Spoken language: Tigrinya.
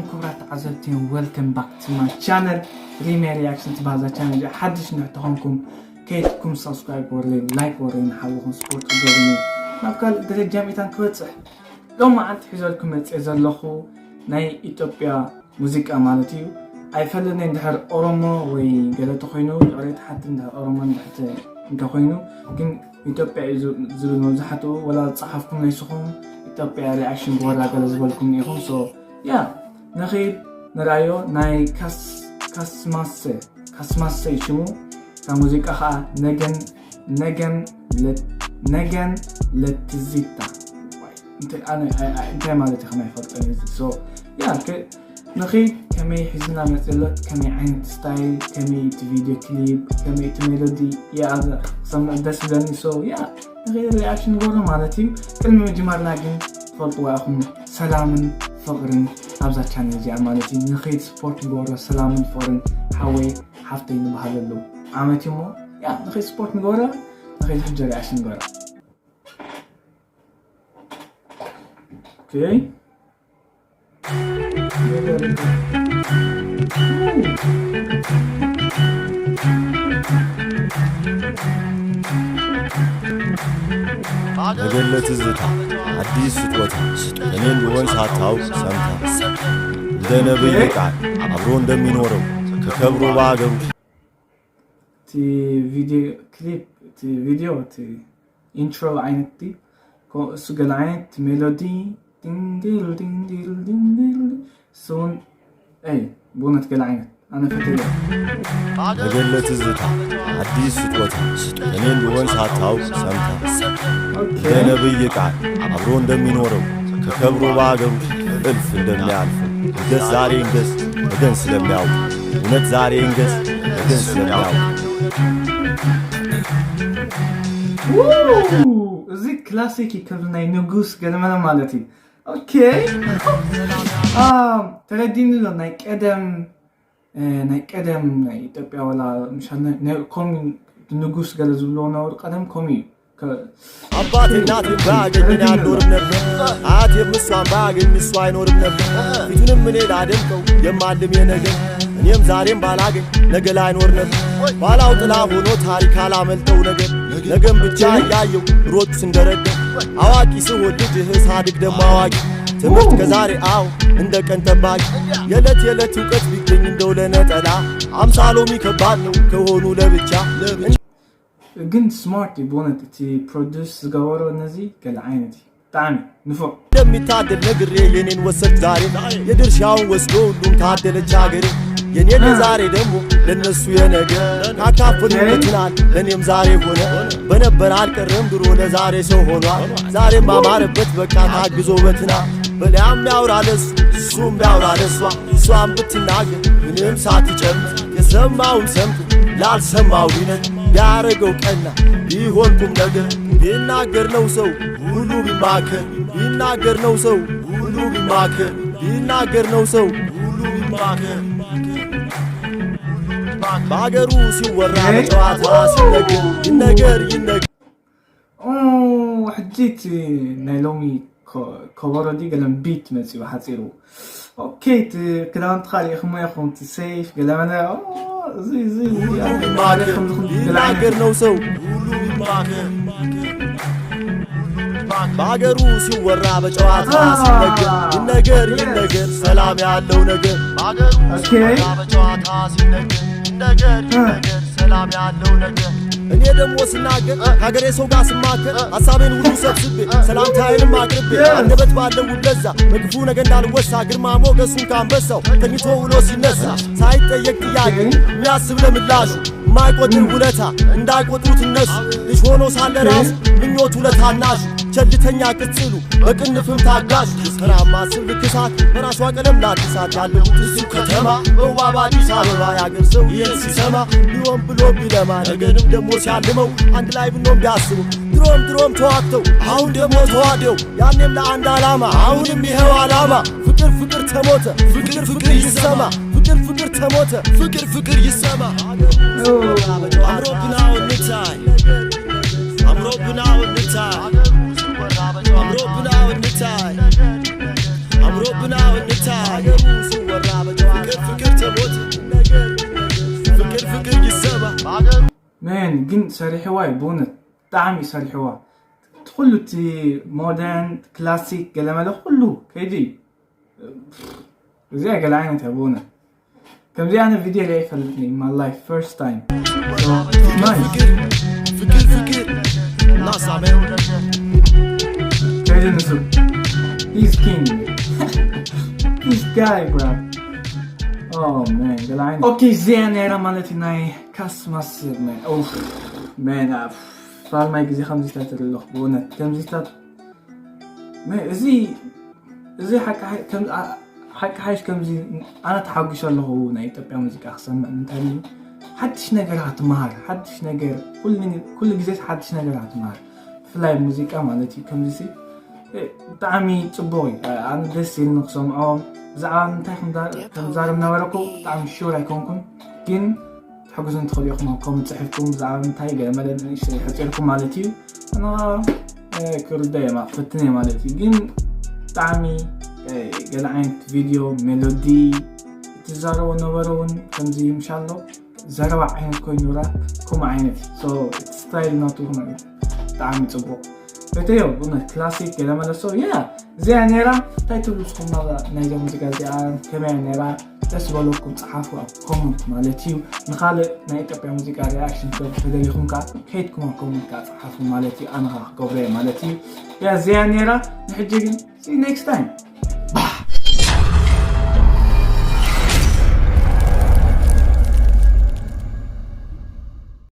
ክቡራት ተዓዘብቲ፣ welcome back to my channel፣ ሪሜ ሪያክሽን ትበሃል እዛ ቻነል እዚኣ። ሓድሽ እንድሕር ተኾንኩም ከይድኩም ሳብስክራይብ ወርለይ፣ ላይክ ወርለይ፣ ንሓውኹም ስፖርት ክገብርኒ ናብ ካልእ ደረጃ ሚእታን ክበጽሕ። ሎም መዓልቲ ሒዘልኩም መጽእ ዘለኹ ናይ ኢትዮጵያ ሙዚቃ ማለት እዩ። ኣይፈልጥን እንድሕር ኦሮሞ ወይ ገለ ተኾይኑ፣ ይቕሬታ ሓቲ እንድሕር ኦሮሞ እንድሕር ተ-፣ እንተኾይኑ፣ ግን ኢትዮጵያ እዩ ዝ-፣ ዝብል መብዛሕትኡ፣ ወላ ዝጸሓፍኩም ነይስኹም ኢትዮጵያ ሪያክሽን ጎራ ገለ ዝበልኩም ኢኹም። So፣ ያ፣ ንኺድ ንርኣዮ። ናይ ካስ-፣ ካስማሰ፣ ካስማሰ እዩ ሽሙ። እታ ሙዚቃ ኸኣ ነገን፣ ነገን ለ-፣ ነገን ለትዚታ። ዋይ፣ እንታይ፣ ኣነ፣ ኣይ፣ ኣይ፣ እንታይ ማለት እዩ ከማይ ይፈልጦ እዩ። So፣ ያ፣ ከ-፣ ንኺድ ከመይ ሒዝና መጽእ ኣሎ፣ ከመይ ዓይነት ስታይል፣ ከመይ እቲ ቪድዮ ክሊፕ፣ ከመይ እቲ ሜሎዲ፣ ያ፣ ክሰምዕ ደስ ይብለኒ። So፣ ያ፣ ንኺድ ሪያክሽን ንገብሮ ማለት እዩ። ቅድሚ ምጅማርና ግን ትፈልጥዋ ኢኹም፣ ሰላምን ፍቕርን ኣብዛ ቻነል እዚኣ ማለት እዩ። ንኺድ ስፖርት ንገብሮ፣ ሰላምን ፍቕርን ሓወይ ሓፍተይ ንበሃለሉ ዓመት እዩ እሞ፣ ያ፣ ንኺድ ስፖርት ንገብሮ፣ ንኺድ ሕጂ ሪያክሽን ንገብሮ። ኦኬ። መገለ ትዝታ፣ ኣዲስ ስጦታ፣ እኔ እንደሆን ሳታውቅ ሰምታ፣ እንደ ነብይ ቃል አብሮ እንደሚኖረው ከከብሮ በአገሩ። እቲ ቪዲዮ ክሊፕ፣ እቲ ቪዲዮ፣ እቲ ኢንትሮ ዓይነት እቲ፣ ኮ-፣ እሱ ገለ ዓይነት እቲ ሜሎዲ፣ ድንግል፣ ድንግል፣ ድንግል፣ እሱ እውን፣ ኤይ፣ ብእውነት ገለ ዓይነት፣ ኣነ ፈትየ። መገለ ትዝታ፣ አዲስ ስጦታ፣ እኔ እንደሆን ሳታውቅ ሰምታ፣ ኦኬ። እንደ ነብይ ቃል አብሮ እንደሚኖረው ከከብሮ በአገሩ እልፍ እንደሚያልፈው፣ ይንገስ ዛሬ ይንገስ ነገን ስለሚያውቅ፣ እውነት ዛሬ ይንገስ ነገን ስለሚያውቅ። ው! እዚ ክላሲክ እዩ፣ ክብሪ ናይ ንጉስ ገለመለ ማለት እዩ። ኦኬ። አ፣ ተረዲኒ ኣሎ፣ ናይ ቀደም፣ እ፣ ናይ ቀደም ናይ ኢትዮጵያ ወላ ምሻ ነ-፣ ነ-፣ ኮም ንጉስ ገለ ዝብልዎ ነበሩ ቀደም ኮም እዩ። ከ-፣ አባቴ እናቴ ባያገኝ እኔ አልኖርም ነበር። አያቴም እሷን ባያገኝ እሱ አይኖርም ነበር። ፊቱንም እኔ ላደምቀው የማልም የነገ፣ እኔም ዛሬም ባላገኝ ነገ ላይኖር ነበር። ኋላው ጥላ ሆኖ ታሪክ አላመልጠው ነገር፣ ነገም ብቻ እያየው ሮጥ ስንደረደር። አዋቂ ስሆን ልጅ ሳድግ ደግሞ አዋቂ፣ ትምህርት ከዛሬ አዎ እንደ ቀን ጠባቂ። የዕለት የዕለት እውቀት ቢገኝ እንደው ለነጠላ፣ አምሳ ሎሚ ከባድ ነው ከሆኑ ለብቻ። ግን ስማርት እዩ ብእውነት እቲ ፕሮዲስ ዝገበሮ ነዚ ገለ ዓይነት እዩ። ብጣዕሚ ንፉዕ። እንደሚታደል ነግሬ የኔን ወሰድ ዛሬ፣ የድርሻውን ወስዶ ሁሉም ታደለች ሀገሬ። የኔ ለዛሬ ደግሞ ለነሱ የነገ፣ ካካፈሉኝ በትናንት ለእኔም ዛሬ ሆነ። በነበር አልቀረም ድሮ ለዛሬ ሰው ሆኗል። ዛሬም አማረበት በቃ ታግዞ በትናንት። በላያም ያውራ ለሱ እሱም ያውራ ለሷ፣ እሷም ብትናገር ምንም ሳትጨምር፣ የሰማውን ሰምቶ ላልሰማው ይነግ። ያረገው ቀና ቢሆን ቁም ነገር፣ ቢናገር ነው ሰው ሁሉ ቢማከር፣ ቢናገር ነው ሰው ሁሉ ቢማከር፣ ቢናገር ነው ሰው ሁሉ ቢማከር። በአገሩ ሲወራ በጨዋታ ሲነገር፣ ይነገር ይነገር። ኦ፣ ሕጂ እቲ ናይ ሎሚ ኮ-፣ ኮበሮ ድዩ ገለ ቢት መጺኡ ሓጺሩ። ኦኬ፣ እቲ ክዳውንቲ ካልእ ኢኹሞ ኢኹም፣ እቲ ሴፍ ገለ መለ። ኦ፣ እዚ፣ እዚ፣ እዚ፣ ቢማከር፣ ከምዚ፣ ከምዚ ገለ ዓይነት ቢናገር ነው ሰው ሁሉ ቢማከር። በአገሩ ሲወራ በጨዋታ ሲነገር፣ ይነገር ይነገር ሰላም ያለው ነገር። በአገሩ ኦኬ። ሲወራ በጨዋታ ሲነገር፣ ይነገር ይነገር ሰላም ያለው ነገር። እኔ ደግሞ ስናገር ሀገሬ ሰው ጋር ስማከር፣ ሀሳቤን ሁሉ ሰብስቤ ሰላምታዬንም አቅርቤ፣ አንደበት ባለው ለዛ በክፉ ነገር እንዳልወሳ፣ ግርማ ሞገሱን ካንበሳው ተኝቶ ውሎ ሲነሳ፣ ሳይጠየቅ ጥያቄ የሚያስብ ለምላሹ፣ የማይቆጥር ውለታ እንዳይቆጥሩት እነሱ። ልጅ ሆኖ ሳለ ራሱ ምኞቱ ለታናሹ፣ ቸልተኛ ቅጽሉ በቅንፍም ታጋሽ። ተራማ ስም ልክሳት በራሷ ቀለም ላትሳት፣ ያለሁት እዚሁ ከተማ በዋብ አዲስ አበባ። የአገር ሰው ይህን ሲሰማ ቢሆን ብሎ ቢለማ፣ ነገንም ደግሞ ሲያልመው አንድ ላይ ብሎም ቢያስበው፣ ድሮም ድሮም ተዋግተው አሁን ደግሞ ተዋደው፣ ያኔም ለአንድ ዓላማ አሁንም ይኸው ዓላማ። ፍቅር ፍቅር ተሞተ ፍቅር ፍቅር ይሰማ፣ ፍቅር ፍቅር ተሞተ ፍቅር ፍቅር ይሰማ። አምሮብና እንታይ፣ አምሮብና እንታይ፣ አምሮብና እንታይ፣ አምሮብና እንታይ። ፍቅር ፍቅር ተሞት ፍቅር ፍቅር ይሰማ መን ግን ሰሪሕዋ እዩ ብእውነት ብጣዕሚ እዩ ሰሪሕዋ። እቲ ኩሉ እቲ ሞደርን ክላሲክ ገለመለ ኩሉ ከይዲ እዩ። እዚኣ ገለ ዓይነት እያ ብእውነት። ከምዚ ኣነ ቪድዮ ሪኣ ይፈልጥኒ in my life first time. Nice. ፍቅር ፍቅር ላሳመ ከይዲ ንሱ He's king. This guy, bro. Oh man, ገለ ዓይነት። ኦኬ እዚኣ ነይራ ማለት እዩ ናይ ካስማስ man. ኡፍ man. ፋልማይ ግዜ ከምዚ ተትርኢ ኣለኹ ብእውነት ከምዚታት man፣ እዚ እዚ ሓቂ ሓ- ከም- ኣ- ሓቂ ሓይሽ ከምዚ ኣነ ተሓጒሰ ኣለኹ ናይ ኢትዮጵያ ሙዚቃ ክሰምዕ እንታይ እዩ ሓድሽ ነገር ክትመሃር ሓድሽ ነገር ኩሉ ን- ኩሉ ግዜ ሓድሽ ነገር ክትመሃር ብፍላይ ሙዚቃ ማለት እዩ ከምዚ ሲ እ፣ ብጣዕሚ ፅቡቅ እዩ እ፣ ኣነ ደስ ኢልኒ ክሰምዖ ብዛዕባ እንታይ ከም ዛ- ከም ዛረብ ነበረኩ ብጣዕሚ ሹር ኣይኮንኩን ግን ክትሕግዙ እንትኽእሉ ኢኹም ኣብ ኮመንት ፅሒፍኩም ብዛዕባ እንታይ ገለ መለ ንእሽተይ ሕፂርኩም ማለት እዩ ኣነ ክርዳ እየ ክፍትን እየ ማለት እዩ ግን ብጣዕሚ ገለ ዓይነት ቪድዮ ሜሎዲ እቲ ዝዛረቦ ነበረ እውን ከምዚ ምሻሎ ዘረባ ዓይነት ኮይኑ ራፕ ከምኡ ዓይነት እዩ ስታይል ናቱ ብጣዕሚ ፅቡቅ ፈተዮ ብእውነት ክላሲክ ገለ መለሶ ያ እዚኣ ነይራ እንታይ ትብሉ ንስኹም ናይዛ ሙዚቃ እዚኣ ከመያ ነይራ ደስ ዝበለኩም ፀሓፉ ኣብ ኮመንት ማለት እዩ ንካልእ ናይ ኢትዮጵያ ሙዚቃ ሪኣክሽን ክገብር ተደሊኹም ከዓ ከይድኩም ኣብ ኮመንት ከዓ ፀሓፉ ማለት እዩ ኣነ ከዓ ክገብሮ እየ ማለት እዩ ያ እዚኣ ነይራ ንሕጂ ግን see you next time